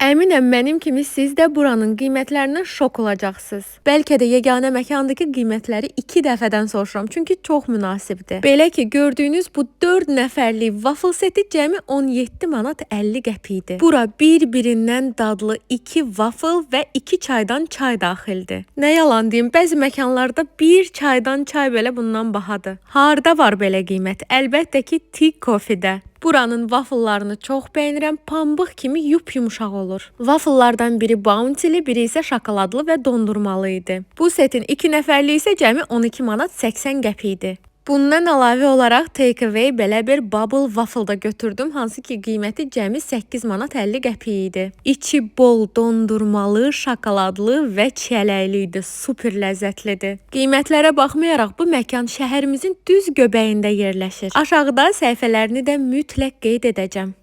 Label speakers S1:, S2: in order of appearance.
S1: Əminəm, mənim kimi siz də buranın qiymətlərindən şok olacaqsınız. Bəlkə də yeganə məkandır ki, qiymətləri 2 dəfədən soruşuram, çünki çox münasibdir. Belə ki, gördüyünüz bu 4 nəfərlik waffle seti cəmi 17 manat 50 qəpik idi. Bura bir-birindən dadlı 2 waffle və 2 çaydan çay daxildir. Nə yalan deyim, bəzi məkanlarda bir çaydan çay belə bundan bahadır. Harda var belə qiymət? Əlbəttə ki, Tea Coffee-də. Buranın wafflelarını çox bəyənirəm. Pambıq kimi yup-yumşaq olur. Wafflelardan biri bountyli, biri isə şokoladlı və dondurmalı idi. Bu setin 2 nəfərliyi isə cəmi 12 manat 80 qəpik idi. Bundan əlavə olaraq take away belə bir bubble waffle da götürdüm, hansı ki qiyməti cəmi 8 manat 50 qəpik idi. İçi bol dondurmalı, şokoladlı və çiyələkli idi. Super ləzzətlidir. Qiymətlərə baxmayaraq, bu məkan şəhərimizin düz göbəyində yerləşir. Aşağıda səhifələrini də mütləq qeyd edəcəm.